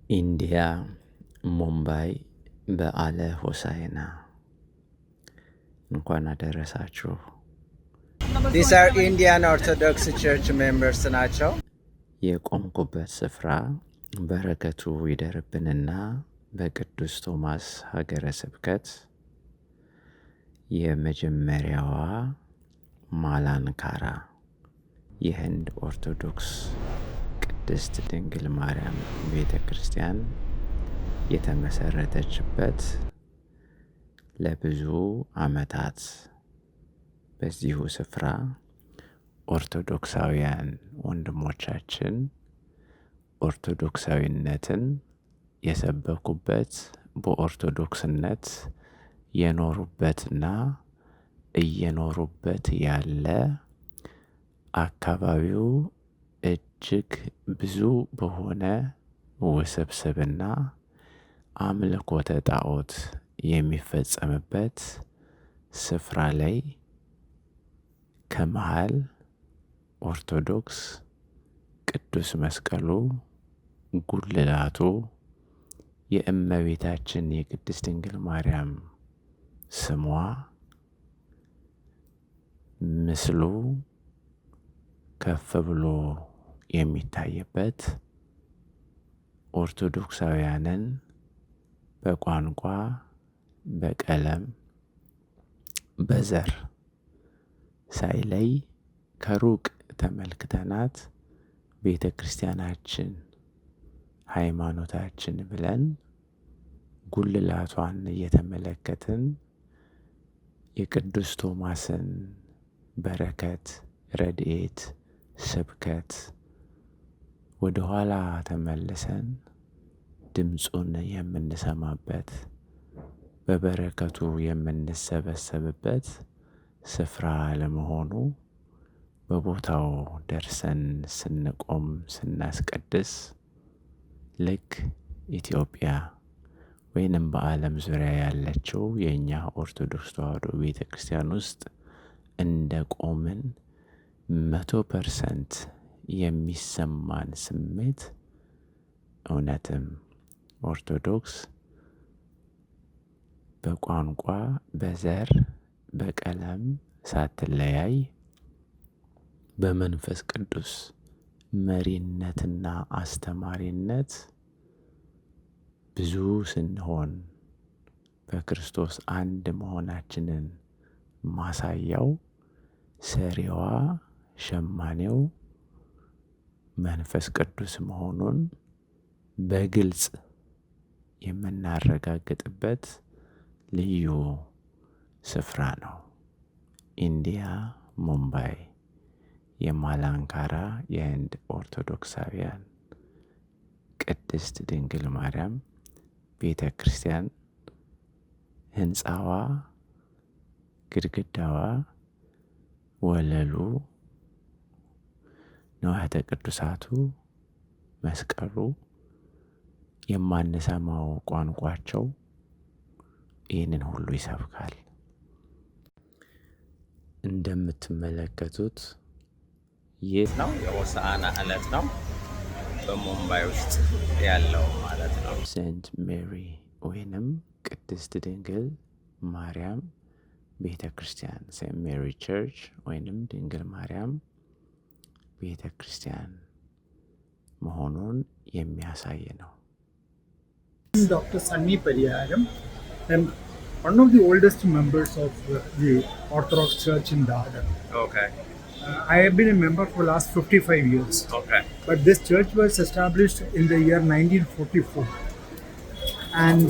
ኢንዲያ ሙምባይ በዓለ ሆሳዕና እንኳን አደረሳችሁ። These are Indian Orthodox Church members ናቸው። የቆምኩበት ስፍራ በረከቱ ይደርብንና በቅዱስ ቶማስ ሀገረ ስብከት የመጀመሪያዋ ማላንካራ የህንድ ኦርቶዶክስ ቅድስት ድንግል ማርያም ቤተ ክርስቲያን የተመሰረተችበት፣ ለብዙ ዓመታት በዚሁ ስፍራ ኦርቶዶክሳውያን ወንድሞቻችን ኦርቶዶክሳዊነትን የሰበኩበት፣ በኦርቶዶክስነት የኖሩበትና እየኖሩበት ያለ፣ አካባቢው እጅግ ብዙ በሆነ ውስብስብና አምልኮተ ጣዖት የሚፈጸምበት ስፍራ ላይ ከመሃል ኦርቶዶክስ ቅዱስ መስቀሉ፣ ጉልላቱ፣ የእመቤታችን የቅድስት ድንግል ማርያም ስሟ፣ ምስሉ ከፍ ብሎ የሚታይበት፣ ኦርቶዶክሳውያንን በቋንቋ፣ በቀለም፣ በዘር ሳይለይ ከሩቅ ተመልክተናት ቤተ ክርስቲያናችን ሃይማኖታችን ብለን ጉልላቷን እየተመለከትን የቅዱስ ቶማስን በረከት፣ ረድኤት፣ ስብከት ወደ ኋላ ተመልሰን ድምፁን የምንሰማበት፣ በበረከቱ የምንሰበሰብበት ስፍራ ለመሆኑ በቦታው ደርሰን ስንቆም፣ ስናስቀድስ ልክ ኢትዮጵያ ወይንም በዓለም ዙሪያ ያለችው የእኛ ኦርቶዶክስ ተዋሕዶ ቤተ ክርስቲያን ውስጥ እንደ ቆምን 100% የሚሰማን ስሜት እውነትም ኦርቶዶክስ በቋንቋ፣ በዘር፣ በቀለም ሳትለያይ በመንፈስ ቅዱስ መሪነትና አስተማሪነት ብዙ ስንሆን በክርስቶስ አንድ መሆናችንን ማሳያው ሰሪዋ ሸማኔው መንፈስ ቅዱስ መሆኑን በግልጽ የምናረጋግጥበት ልዩ ስፍራ ነው። ኢንዲያ ሙምባይ የማላንካራ የህንድ ኦርቶዶክሳውያን ቅድስት ድንግል ማርያም ቤተ ክርስቲያን ህንፃዋ፣ ግድግዳዋ፣ ወለሉ፣ ንዋያተ ቅዱሳቱ፣ መስቀሉ፣ የማንሰማው ቋንቋቸው ይህንን ሁሉ ይሰብካል። እንደምትመለከቱት ይህ ነው የሆሳዕና ዕለት ነው በሙምባይ ውስጥ ያለው ማለት ነው። Saint Mary ወይንም ቅድስት ድንግል ማርያም ቤተ ክርስቲያን፣ Saint Mary Church ወይንም ድንግል ማርያም ቤተ ክርስቲያን መሆኑን የሚያሳይ ነው። I'm Dr. Sunny Pariyaram. I'm one of the oldest members of the Orthodox Church in Dadar. I have been a member for the last 55 years. But this church was established in the year 1944. And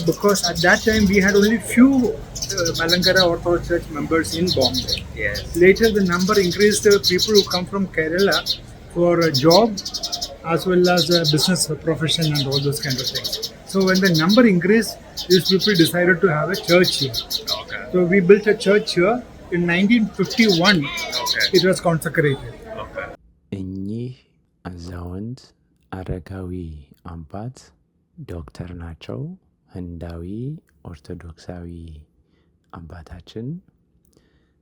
because at that time we had only few Malankara Orthodox Church members in Bombay. Later the number increased, people who come from Kerala for a job as well as a business profession and all those kind of things. So when the number increased, these people decided to have a church here. So we built a church here in 1951. It was consecrated. እኚህ አዛውንት አረጋዊ አባት ዶክተር ናቸው። ህንዳዊ ኦርቶዶክሳዊ አባታችን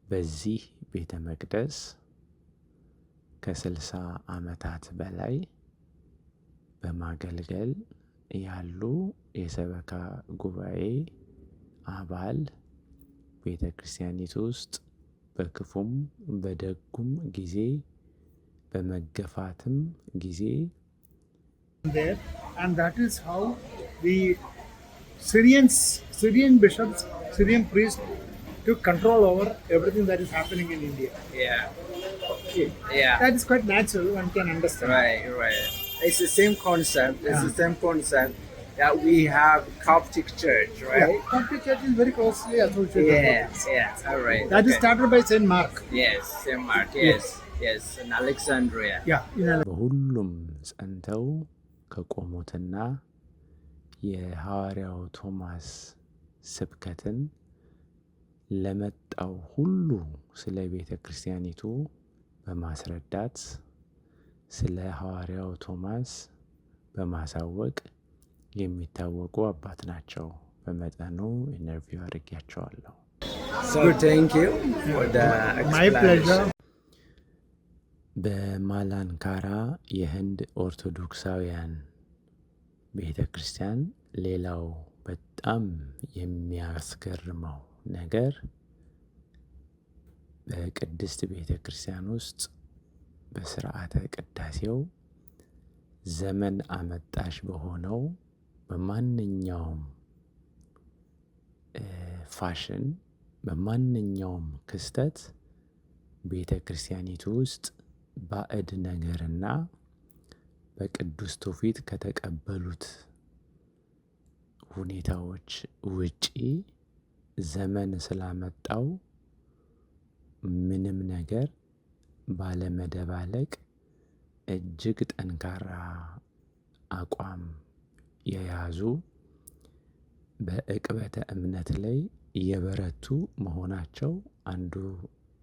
በዚህ ቤተ መቅደስ ከ60 ዓመታት በላይ በማገልገል ያሉ የሰበካ ጉባኤ አባል ቤተ ክርስቲያኒቱ ውስጥ በክፉም በደጉም ጊዜ በመገፋትም ጊዜ there, and that is how the Syrian bishops, Syrian priests took control over everything that is happening in India. Okay. That is quite natural, one can understand. Right. It's the same concept. It's the same concept that we have Coptic Church, right? Yeah. Coptic Church is very closely associated with this. Yeah. All right. That is started by Saint Mark. Yes, Saint Mark. Yes, in Alexandria. Yeah, in በሁሉም ጸንተው ከቆሙትና የሐዋርያው ቶማስ ስብከትን ለመጣው ሁሉ ስለ ቤተ ክርስቲያኒቱ በማስረዳት ስለ ሐዋርያው ቶማስ በማሳወቅ የሚታወቁ አባት ናቸው። በመጠኑ interview አድርጌያቸዋለሁ። So thank you for the My explanation. Pleasure. በማላንካራ የህንድ ኦርቶዶክሳውያን ቤተ ክርስቲያን ሌላው በጣም የሚያስገርመው ነገር በቅድስት ቤተ ክርስቲያን ውስጥ በስርዓተ ቅዳሴው ዘመን አመጣሽ በሆነው በማንኛውም ፋሽን በማንኛውም ክስተት ቤተ ክርስቲያኒቱ ውስጥ ባዕድ ነገርና በቅዱስ ትውፊት ከተቀበሉት ሁኔታዎች ውጪ ዘመን ስላመጣው ምንም ነገር ባለመደባለቅ እጅግ ጠንካራ አቋም የያዙ በዕቅበተ እምነት ላይ የበረቱ መሆናቸው አንዱ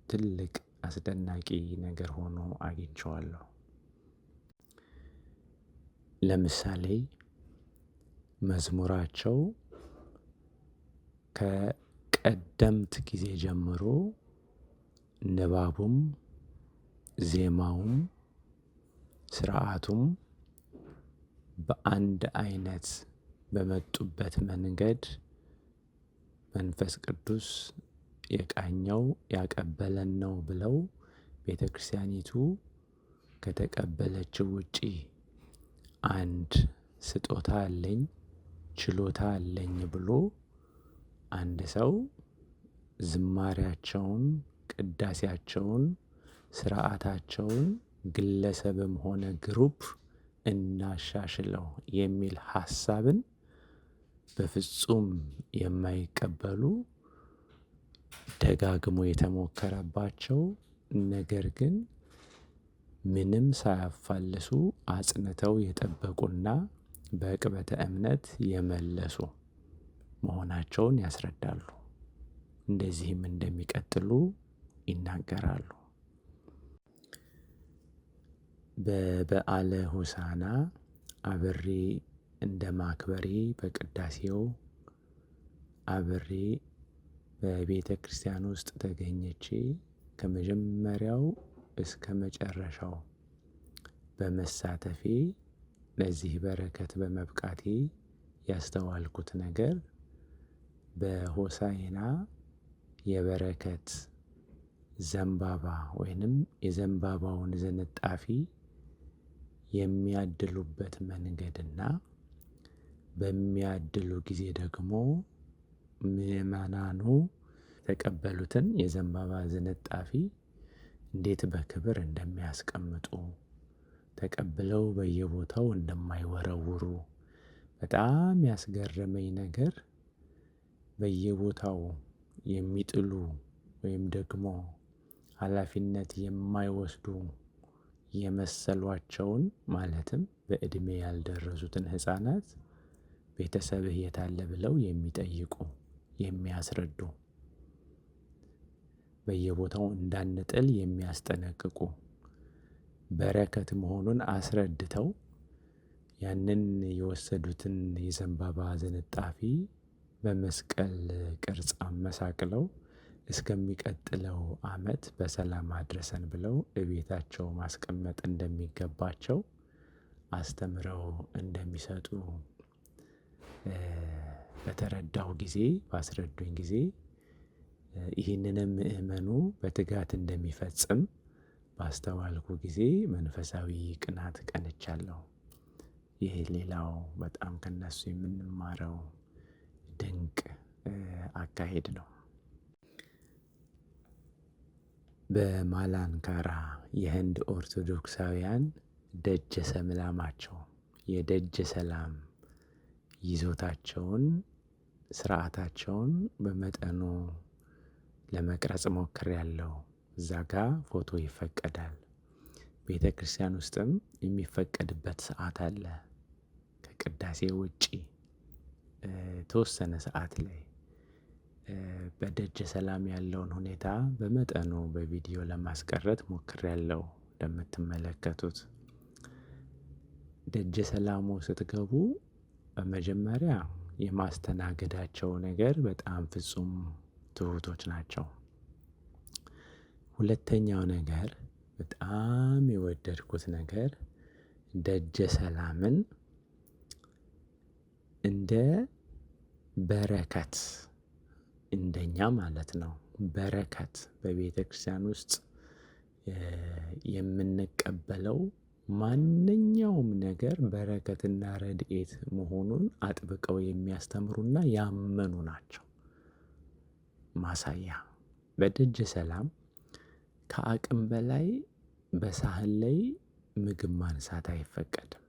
ትልቅ አስደናቂ ነገር ሆኖ አግኝቼዋለሁ። ለምሳሌ መዝሙራቸው ከቀደምት ጊዜ ጀምሮ ንባቡም ዜማውም ስርዓቱም በአንድ አይነት በመጡበት መንገድ መንፈስ ቅዱስ የቃኘው ያቀበለን ነው ብለው ቤተክርስቲያኒቱ ከተቀበለችው ውጪ አንድ ስጦታ አለኝ ችሎታ አለኝ ብሎ አንድ ሰው ዝማሪያቸውን ቅዳሴያቸውን ስርዓታቸውን ግለሰብም ሆነ group እናሻሽለው የሚል ሀሳብን በፍጹም የማይቀበሉ ደጋግሞ የተሞከረባቸው ነገር ግን ምንም ሳያፋልሱ አጽንተው የጠበቁና በዕቅበተ እምነት የመለሱ መሆናቸውን ያስረዳሉ። እንደዚህም እንደሚቀጥሉ ይናገራሉ። በበዓለ ሆሳዕና አብሬ እንደ ማክበሬ በቅዳሴው አብሬ በቤተ ክርስቲያን ውስጥ ተገኝቼ ከመጀመሪያው እስከ መጨረሻው በመሳተፌ ለዚህ በረከት በመብቃቴ ያስተዋልኩት ነገር በሆሳዕና የበረከት ዘንባባ ወይንም የዘንባባውን ዝንጣፊ የሚያድሉበት መንገድና በሚያድሉ ጊዜ ደግሞ ምእመናኑ የተቀበሉትን የዘንባባ ዝንጣፊ እንዴት በክብር እንደሚያስቀምጡ ተቀብለው በየቦታው እንደማይወረውሩ በጣም ያስገረመኝ ነገር በየቦታው የሚጥሉ ወይም ደግሞ ሀላፊነት የማይወስዱ የመሰሏቸውን ማለትም በእድሜ ያልደረሱትን ህፃናት ቤተሰብህ የት አለ ብለው የሚጠይቁ የሚያስረዱ በየቦታው እንዳንጥል የሚያስጠነቅቁ በረከት መሆኑን አስረድተው ያንን የወሰዱትን የዘንባባ ዝንጣፊ በመስቀል ቅርጽ አመሳቅለው እስከሚቀጥለው አመት በሰላም አድርሰን ብለው እቤታቸው ማስቀመጥ እንደሚገባቸው አስተምረው እንደሚሰጡ በተረዳሁ ጊዜ፣ ባስረዱኝ ጊዜ፣ ይህንንም ምእመኑ በትጋት እንደሚፈጽም ባስተዋልኩ ጊዜ መንፈሳዊ ቅናት ቀንቻለሁ። ይህ ሌላው በጣም ከነሱ የምንማረው ድንቅ አካሄድ ነው። በማላንካራ የህንድ ኦርቶዶክሳውያን ደጀ ሰላማቸው የደጀ ሰላም ይዞታቸውን ስርዓታቸውን በመጠኑ ለመቅረጽ ሞክሬያለሁ። እዛ ጋ ፎቶ ይፈቀዳል። ቤተ ክርስቲያን ውስጥም የሚፈቀድበት ሰዓት አለ። ከቅዳሴ ውጪ ተወሰነ ሰዓት ላይ በደጀ ሰላም ያለውን ሁኔታ በመጠኑ በቪዲዮ ለማስቀረት ሞክሬያለሁ። እንደምትመለከቱት ደጀ ሰላሙ ስትገቡ በመጀመሪያ የማስተናገዳቸው ነገር በጣም ፍጹም ትሁቶች ናቸው። ሁለተኛው ነገር በጣም የወደድኩት ነገር ደጀ ሰላምን እንደ በረከት፣ እንደኛ ማለት ነው፣ በረከት በቤተ ክርስቲያን ውስጥ የምንቀበለው ማንኛውም ነገር በረከትና ረድኤት መሆኑን አጥብቀው የሚያስተምሩና ያመኑ ናቸው። ማሳያ በደጀ ሰላም ከአቅም በላይ በሳህን ላይ ምግብ ማንሳት አይፈቀድም።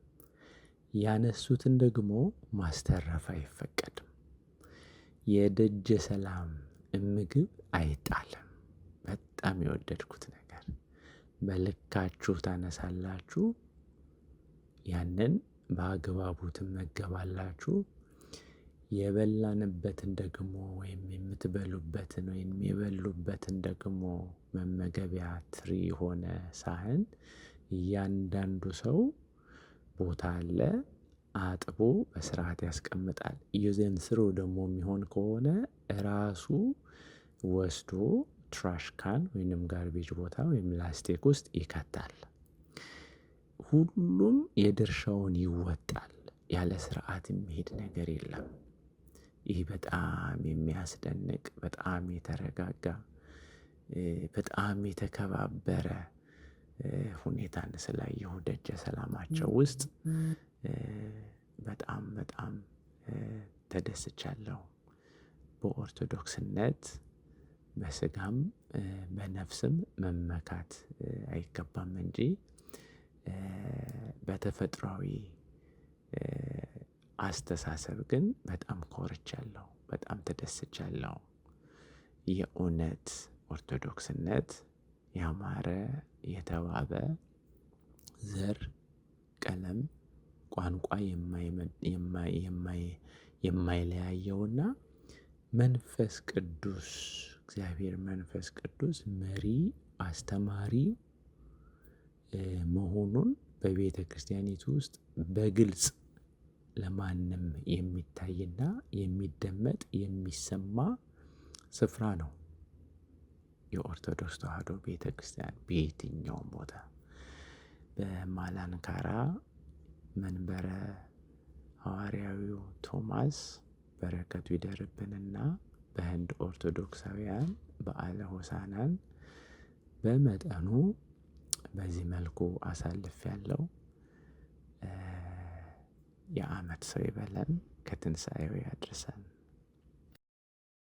ያነሱትን ደግሞ ማስተረፍ አይፈቀድም። የደጀ ሰላም ምግብ አይጣልም። በጣም የወደድኩት ነገር በልካችሁ ታነሳላችሁ፣ ያንን በአግባቡ ትመገባላችሁ። የበላንበትን ደግሞ ወይም የምትበሉበትን ወይም የበሉበትን ደግሞ መመገቢያ ትሪ የሆነ ሳህን እያንዳንዱ ሰው ቦታ አለ፣ አጥቦ በስርዓት ያስቀምጣል። Use and throw ደግሞ የሚሆን ከሆነ ራሱ ወስዶ trash can ወይንም garbage ቦታ ወይም ላስቲክ ውስጥ ይከታል። ሁሉም የድርሻውን ይወጣል። ያለ ስርዓት የሚሄድ ነገር የለም። ይህ በጣም የሚያስደንቅ፣ በጣም የተረጋጋ፣ በጣም የተከባበረ ሁኔታን ስላየሁ ደጀ ሰላማቸው ውስጥ በጣም በጣም ተደስቻለሁ። በኦርቶዶክስነት በስጋም በነፍስም መመካት አይገባም እንጂ በተፈጥሯዊ አስተሳሰብ ግን በጣም ኮርቻለሁ፣ በጣም ተደስቻለሁ። የእውነት ኦርቶዶክስነት ያማረ የተዋበ ዘር፣ ቀለም፣ ቋንቋ የማይለያየውና መንፈስ ቅዱስ፣ እግዚአብሔር መንፈስ ቅዱስ መሪ አስተማሪ መሆኑን በቤተ ክርስቲያኒቱ ውስጥ በግልጽ ለማንም የሚታይና የሚደመጥ የሚሰማ ስፍራ ነው። የኦርቶዶክስ ተዋሕዶ ቤተ ክርስቲያን በየትኛውም ቦታ በማላንካራ መንበረ ሐዋርያዊው ቶማስ በረከቱ ይደርብንና በህንድ ኦርቶዶክሳውያን በዓለ ሆሳዕናን በመጠኑ በዚህ መልኩ አሳልፌያለሁ። የዓመት ሰው ይበለን፣ ከትንሳኤው ያድርሰን።